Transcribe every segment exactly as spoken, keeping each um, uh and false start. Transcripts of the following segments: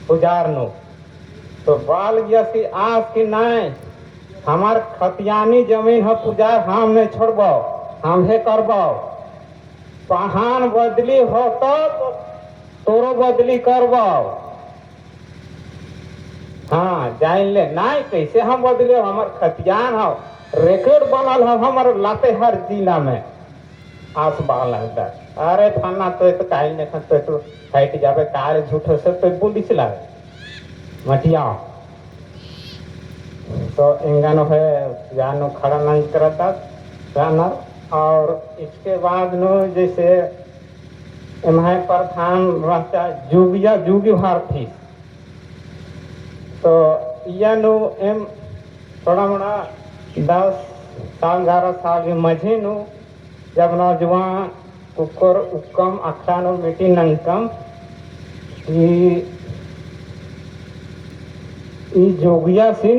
पुजार नू। तो बाल गियस कि आस कि नाय, हमार खतियानी जमीन ह पुजार, हम नहीं छोड़बो, हम हे करबो। पहान बदली हो तो तोरो बदली करबो। हाँ, जाइन ले, नाय, कैसे हम बदले, हमार खतियान हो, record बनल हो हमार लातेहार जिला में। आस बाल लगदस। अरे फन्ना, तोय तो काइल नेखन, तोय तो हट जाबे, कारे झूठो से तोय बोलिस लागे। मटिया। तो एंगा नू है, या नू खड़ा नहीं करदस, जानर। और इसके बाद नू जैसे एम्है प्रधान रहचा जुगिया, जुगी भारती। तो इया नू एम थोड़ा मोड़ा दस साल, ग्यारह साल के मझी नू जब नौजवान कुक्कोर उक्कम अखड़ा नू meeting नंगकम कि ई जोगियासिन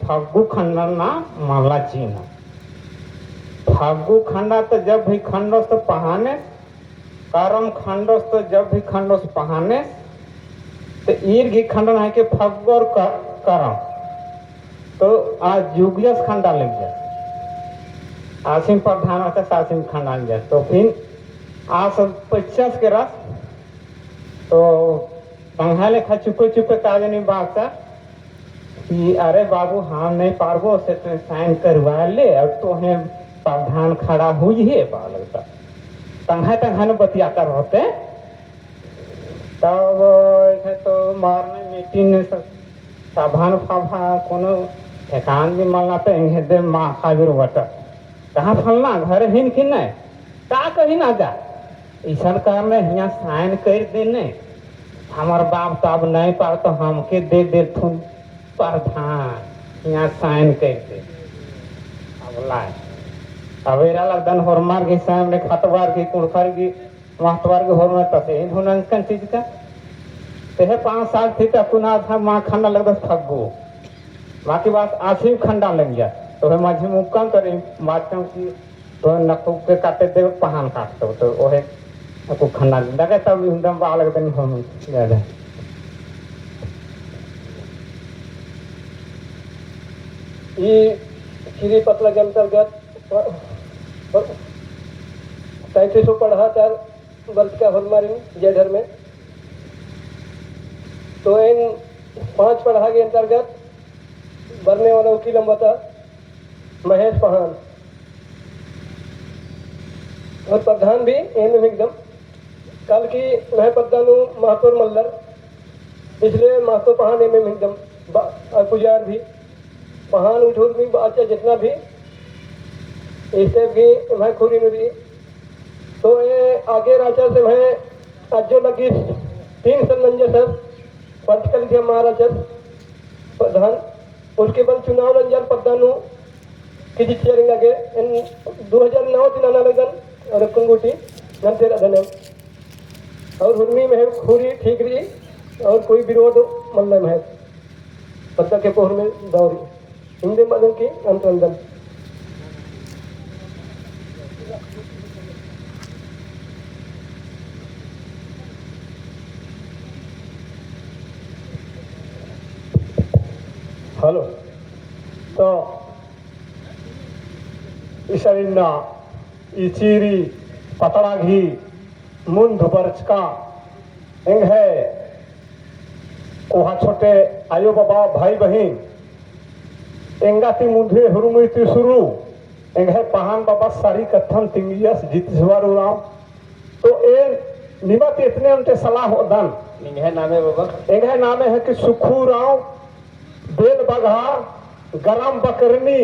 फग्गु खंडन ना मला चीना। फग्गु खंडा तो जब भी खंडोस तो पहाने करम खंडोस तो जब भी खंडोस पहाने, तो ईर गही खंडन है कि फग्गोर क-, करम। तो आज जुगियस खंडा लगियस। आसिम प्रधान रहता, आसिम खंडा लगियस। तो फिर आस पचास के रस, तो तंग्है लेखा चुपे चुपे काजनी बाचा, कि अरे बाबू, हम नहीं पारबो, से तो sign करवा ले, और तोहे प्रधान खड़ा हुई है, बालक ता। तंग्है, तंग्है न बतियाता रहते। तब इसे तो मारने meeting ने सब, सभा न फभा, कोनो ठेकान भी मलना तो एंगे दे माखा भी रोवत। कहाँ फलना, घर हिन कि नहीं? का कही ना जा? इसन करने हियाँ sign कर देने, हमार बाप तो अब नहीं पार तो हमके दे देथुन प्रधान, हियाँ sign कर दे। अब लाए, अब एरा लगदन होरमार के सामने खतवार के कुड़खर के महतवार के होरमा तसे ही धुनंकन चीज का। तेहे पाँच साल थी तकुना था माँ खंडा लगदस फग्गु। बाकी बात आसिम खंडा लगिया। तो है माझी मुक्कम तरी बात कम की तो नकुक के काटे दे पहान काटतो, तो ओहे नकुक खंडा दगे तब हिंदम बालक दिन हम ज्यादा। ई श्री पतला के अंतर्गत प-, प-, पैंतीसों पड़हा तर बरचका होरमारिन जय धर्मे। तो इन पांच पड़हा के अंतर्गत बरने वाला उकील अम्बता महेश पहान और प्रधान भी एम एम एकदम। कल की नहे पद्दा नू महतोर मल्लर, इसलिए महतो पहान एम एम एकदम बा-, और पुजार भी, पहान उठूर भी बाचा जितना भी, इससे भी एम्है खुरी नू रई। तो ये आगे राजा से है, अज्जो लगी तीन सन नंजर सर, पंचकल के महाराजा प्रधान, उसके बाद चुनाव नंजर पद्दा नू कि जितिया रिंगा गे, इन दो हज़ार नौ ती नना लगन, और कुंगुटी नंतर अदनम। और हुरमी में है खुरी ठीक रई, और कोई विरोध मल्ला में है। पद्दा के पोहर में दौरी। हिंदी मदन की अंत अंदन। हेलो। तो इसन इन्ना ई चीरी पतड़ा गही मुन्ध बरचका एंग्है कोहा छोटे आयो बाबा भाई बहिन, एंगा ती मुन्धे हुरमी ती सुरु, एंग्है पहान बाबा सारी कत्थन तिंगियस जितेश्वर उराँव। तो ए निमा ती एतने अन्ते सलाह होदन। एंग्है नामे बाबा? एंग्है नामे है कि सुखू उराँव, बेल बगहा, गरम बकरनी,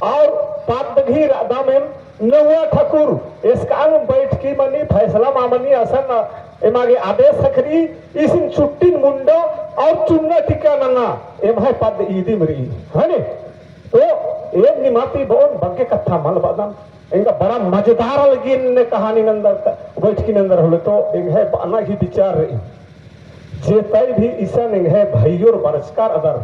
और पद्द गही रअदम एम नौवा ठकुर, एसकाम बैठकी मनी, फैसला मा मनी, असन एमा गे आदेश ख़क्खरी, इसिन चुट्टिन मुंडो और चुन्ना टिक्का नना, एम्है पद्द ईदिम रई, है नी? तो एम निमा ती बओन बग्गे कत्था मल बअदन, एंगा बड़ा मजेदार लगी एन्ने कहानी नंदर, बैठकी नंदर होले तो एंग्है बअना गही विचार रई। जेतई भी इसन एंग्है भइयोर बरचका रअदर,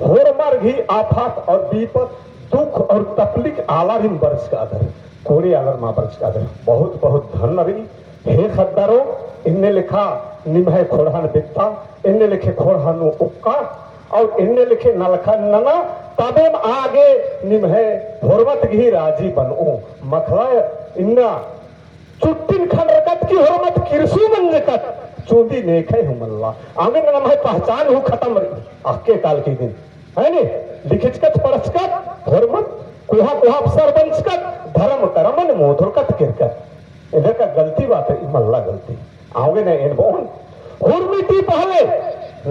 होरमर गही आफत और बीपत, दुख और तकलीफ आलारिन बरचका रअदर, कोड़े आलर मा बरचका रअदर। बहुत बहुत धन्य रई। हे ख़द्दारो, इन्ने लेखा निम्है खोड़हन बित्ता, एन्ने लेखे खोड़हन नू उक्का, और एन्ने लेखे नलखन नना, तबेम आगे निम्है होरमत गही राजी बनओ। मखला इन्ना चुट्टिन खंडरकत की होरमत किरसू मंजकत, चुंदी नेखय हूँ मल्ला। आगे नम्है पहचान हूँ खतम रई, अक्के काल की दिन। है नी? लिखचकत पढ़चकत, होरमत कोहा कोहा अफसर बंचकत, धरम करमन मोधरकत केरकत। एन्देरका गलती बात रई, मल्ला गलती। आगे न एन बओन, हुरमी ती पहले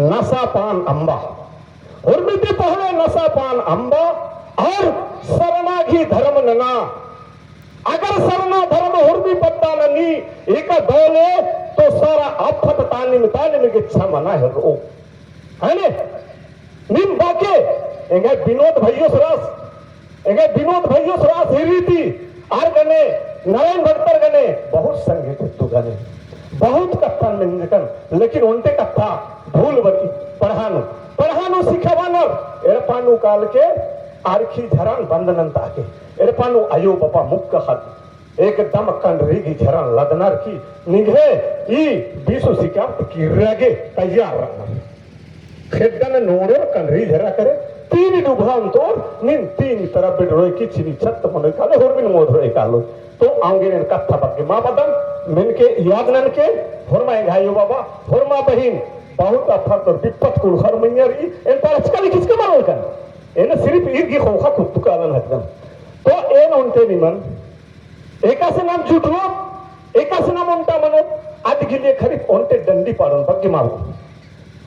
नशा पान अम्बा। हुरमी ती पहले नशा पान अम्बा और सरना गही धरम नना। अगर सरना धरम हुरमी पद्दा ननी, एका दव ले, तो सारा आफत तानिम तानिम गेच्छा मना हेलरओ। है ने? नीम बाके, एंगे विनोद भइयोस रअस, एंगे विनोद भइयोस रअस हिरी ती, आर गने, नारायण भगतर गने, बहुत संगीत तू गने, बहुत कत्थन मेंजकन, लेकिन ओन्टे कत्था भूल बरई, पड़हा नू, पड़हा नू सिखाबअनर, एड़पा नू काल के, अरखी झरन बंद नन्ता के, एड़पा नू अयो बाबा मुक्का ख़द्द, एकदम कंडरी गही झरन लदनर की निंग्है ई बिसु सिकारत किर्रा गे तैयार रअनर। खेड्डन नोड़ोर कंडरी झरा करे, तीन डुबहा ओन्तोर, नीन तीन तरफ बेडरोय की चिनी छत मनोय कालो, होरमिन मोधरोय कालो। तो आंगे नेन कत्था बग्गे मा बअदन, मेनके याद ननके, होरमा एंग्है अयो बाबा, होरमा बहिन, बहुत आफत और बिपत कुँड़ुख़र मइय्याँ रई, एन पढ़चका लिखचका मल ननकन। एन सिर्फ ईर गही ख़ोख़ा कुत्तुकालन हकदन। तो एन ओन्टे निमन, एकासे नाम जुटलो, एकासे नाम ओन्टा मनो, अद गिलिया खरीफ ओन्टे डंडी पाड़ोन बग्गे मारो।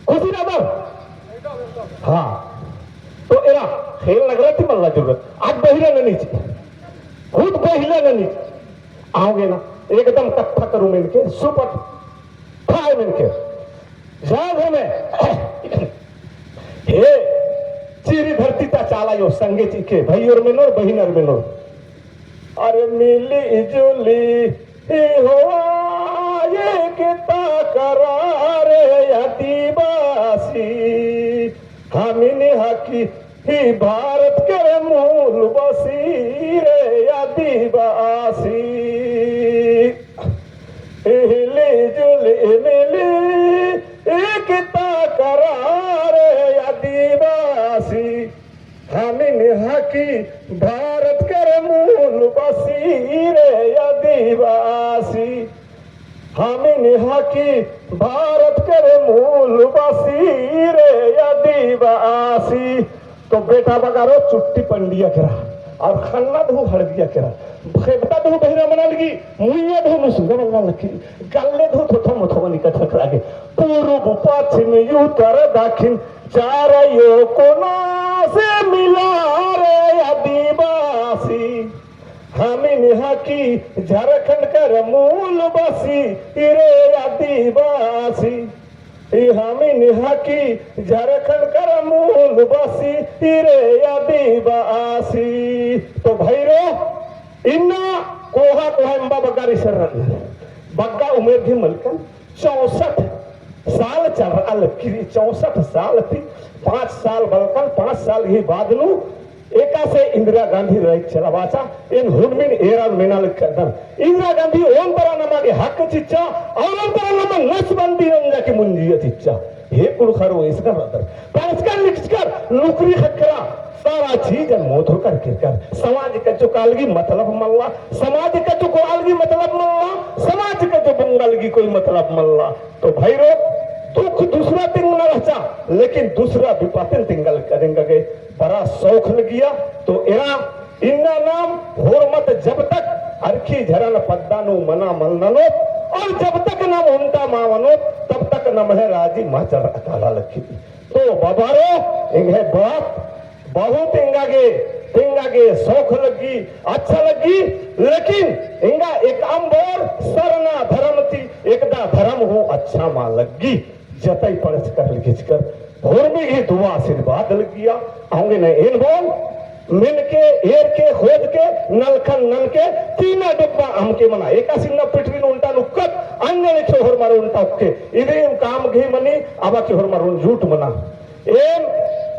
खुशी रअदर? हाँ। तो एरा खेल नगरा ती मल्ला जरूरत। अद बहिरा ननी ची। खुद बहिरा ननी ची। आओगे ना, एकदम कत्था करू मेनके, सुपट ठाय मेनके। जाग हमें। हे, चीरी धरती ता चाला अयो संगे चिके, भइयोर मेनोर, बहिनर मेनोर। अरे मिली जुली ही होआ एकता करा रे आदिवासी। हमिन हकी ही भारत कर मूल बसी रे आदिवासी। हिली जुली मिली एकता करा रे आदिवासी। हमिन हकी भारत कर मूल बसी रे आदिवासी। हमिन हकी भारत कर मूल बसी रे आदिवासी। तो बेटा बगारो चुट्टी पंडिया केरा, और खन्ना दहु हड़दिया केरा, खेबता दहु बहिरा मना लगी, मुइया दहु मुसुंगा मना लगी, गल्ले दहु थोथो मोथो मनी कथक लागे। पूर्व पश्चिम उत्तर दक्षिण चारयो कोना से मिला रे आदिवासी। हमिन हकी झारखंड कर मूल बसी रे आदिवासी। ई हमिन हकी झारखंड कर मूल बसी रे आदिवासी। तो भइरो, इन्ना कोहा कोहा एम्बा बग्गा रिसर रअनर। बग्गा उमेर भी मलकन चौसठ साल चलरआ लगी, चौसठ साल ती पाँच साल बलकन, पाँच साल ही बाद नू एकासे इंदिरा गांधी रई चलाबाचा, एन हुरमिन एरा मेना लगी कदन। इंदिरा गांधी ओन तरा नमा गे हक चिच्चा, और ओन तरा नमा नसबंदी नंजा की मुंजिया चिच्चा। हे कुँड़ुख़रो, इसका रअदर। पढ़चकर लिखचकर नौकरी ख़क्खरा, सारा चीजन मोधरकर केरकर। समाज का जो कालगी मतलब मल्ला, समाज का जो कोआलगी मतलब मल्ला, समाज का जो बंगालगी कोई मतलब मल्ला। तो भइरो, दुख दूसरा तिंगना रहचा, लेकिन दूसरा बिपातिन तिंगल करेंगे गे बड़ा शौक लगिया। तो एरा इन्ना नाम होरमत जब तक अरखी झरन पद्दा नू मना मल ननोत और जब तक नाम ओन्टा मा मनोत, तब तक नम्है राजी मा चलरआ काला लगी। तो बाबारो, एंग्है बात बहुत एंगा गे, एंगा गे शौक लग्गी, अच्छा लग्गी, लेकिन एंगा एकअम बओर सरना धरम ती एकदा धरम हूँ अच्छा मा लग्गी। जतई पढ़चकर लिखचकर होरमी गही दुआ आशीर्वाद लग्गिया। औंगे न एन बओन, मेनके, एरके, खोदके, नलखन ननके, तीना डब्बा अमके मना। एकासे इन्ना पिटरी नू ओन्टा नुक्कत, अन्ने लेखे होरमार ओन्टा उक्के। इदिम काम गही मनी, अबकी होरमार ओन जूट मना। एम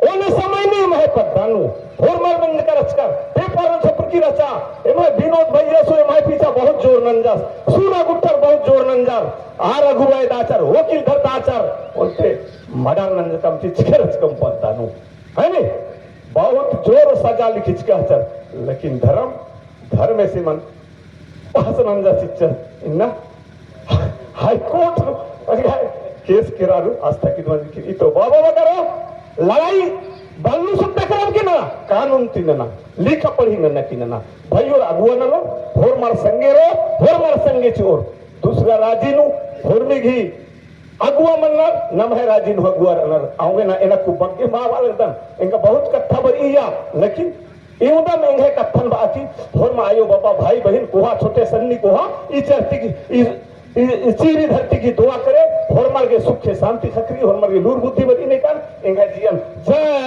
ओन समय नू एम्है पद्दा नू होरमर मेंजकर रहचकर, paper नू छपरकी रहचा, एम्है विनोद भैया सो एम्है पीछा बहुत जोर नंजस, सूरा गुट्ठर बहुत जोर नंजर, आर अगुवाई दाचर, वकील धरताचर, ओन्टे मर्डर नंजकम चिचकर चिचकम पद्दा नू, है नी? बहुत जोर सजा लिखिचका चर, लेकिन धर्म, धर्मेस एमन पास नंजा चिच्चर, इन्ना हाई कोर्ट अगर केस केरारू आस्था की दुआन की, इतो बाबा बगरो लड़ाई बल्लू सब टकराव के ना, कानून ती नना, लिखा पढ़ी नना की नना, भाई और अगुआ ननो, होरमर संगे रो, होरमर संगे चिओर, दूसरा राजी नू, होरमी घी, अगुआ मन्नर, नम्है राजी नू अगुआ रअनर, औंगे ना एना कुबक के माँ वाले दन, एंगा बहुत कत्था बरइया, लेकिन इवंदम एंग्है कत्थन बआ की, होरमा आयो बाबा, भाई बहिन कोहा, छोटे सन्नी कोहा, ई चरती की, ई, ई, ई चीरी धरती की दुआ करे, होरमर गे सुखे शांति खखरी, होरमर गे लूर बुद्धि बरई नेकान, एंग्है जियन जय।